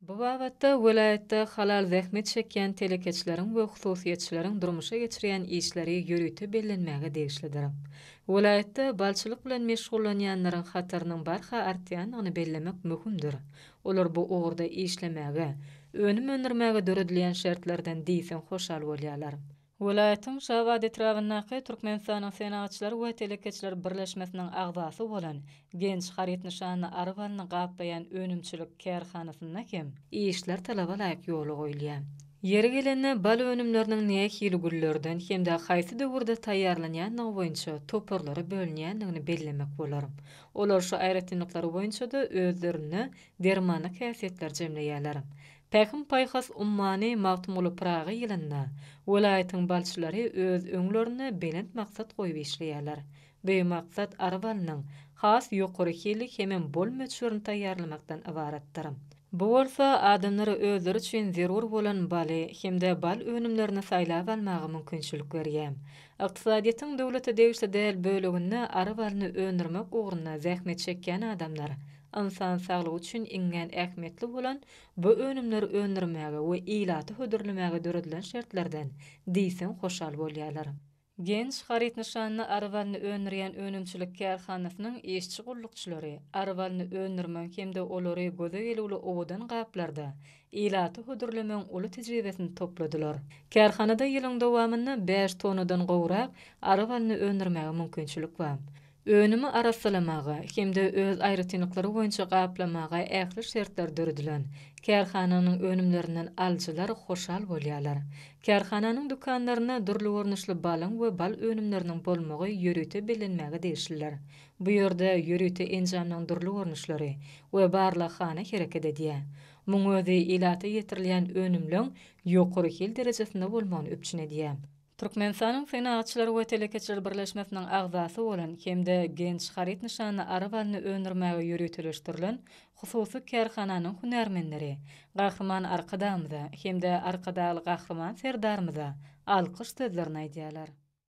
Bu babatda welaýatda halal zähmet çekýän telekeçileriň we hususyýetçileriň durmuşa geçirýän işleri ýörite bellenmäge degişlidir. Welaýatda balçylyk bilen meşgullanýanlaryň hatarynyň barha artýandygyny bellemek möhümdir. Olar bu ugurda işlemäge, önüm öndürmäge döredilýän şertlerden diýseň hoşal bolýarlar. Welaýatyň Şabat etrabyndaky Türkmenistanyň Senagatçylar we telekeçiler birleşmesiniň agzasy bolan Genç haryt nyşanly ary balyny gaplaýan önümçilik kärhanasynda hem işler talaba laýyk ýola goýulýar. Ýeri gelende, bal önümleriniň nähili güllerden hem-de haýsy döwürde taýýarlanýandygy boýunça toparlara bölünýändigini bellemek bolar. Olar şu aýratynlyklary boýunça-da özlerinde dermanlyk häsiýetleri jemleýärler. Pähim-paýhas ummany Magtymguly Pyragy ýylynda welaýatyň balçylary öz öňlerinde belent maksat goýup işleýärler. Bu maksat ary balynyň has ýokary hilli hemem bol möçberini taýýarlamakdan ybaratdyr. Bu bolsa adamlara özleri üçin zerur bolan baly hem-de bal önümlerini saýlap almaga mümkinçilik berýär. Ykdysadyýetiň döwlete degişli däl böleginde ary balyny öndürmek ugrunda zähmet çekýän adamlar ynsan saglygy üçin iňňän ähmiýetli bolan bu önümleri öndürmäge we ilata hödürlemäge döredilen şertlerden diýseň hoşal bolýarlar. Genç haryt nyşanly ary balyny öndürýän önümçilik kärhanasynyň işçi-gullukçylary ary balyny öndürmegiň hem-de olary göze gelüwli owadan gaplarda ilata hödürlemegiň uly tejribesini topladylar. Kärhanada ýylyň dowamynda bäş tonnadan gowrak ary balyny öndürmäge mümkinçilik bar. Önümi arassalamaga hem-de öz aýratynlyklary boýunça gaplamaga ähli şertler döredilen. Kärhananyň önümlerinden alyjylar hoşal bolýarlar. Kärhananyň dükanlarynda dürli görnüşli balyň we bal önümleriniň bolmagy ýörite bellenmäge degişlidir. Bu ýerde ýörite enjamlaryň dürli görnüşleri we barlaghana hereket edýär. Muň özi ilata ýetirilýän önümleň ýokary hil derejesinde bolmagyny üpjün edýär. Türkmenistanyň Senagatçylar we telekeçiler birleşmesiniň agzasy bolan hem-de Genç haryt nyşanly ary balyny öndürmäge ýöriteleşdirilen hususy kärhananyň hünärmenleri Gahryman Arkadagymyza hem-de Arkadagly Gahryman Serdarymyza alkyş sözlerini aýdýarlar.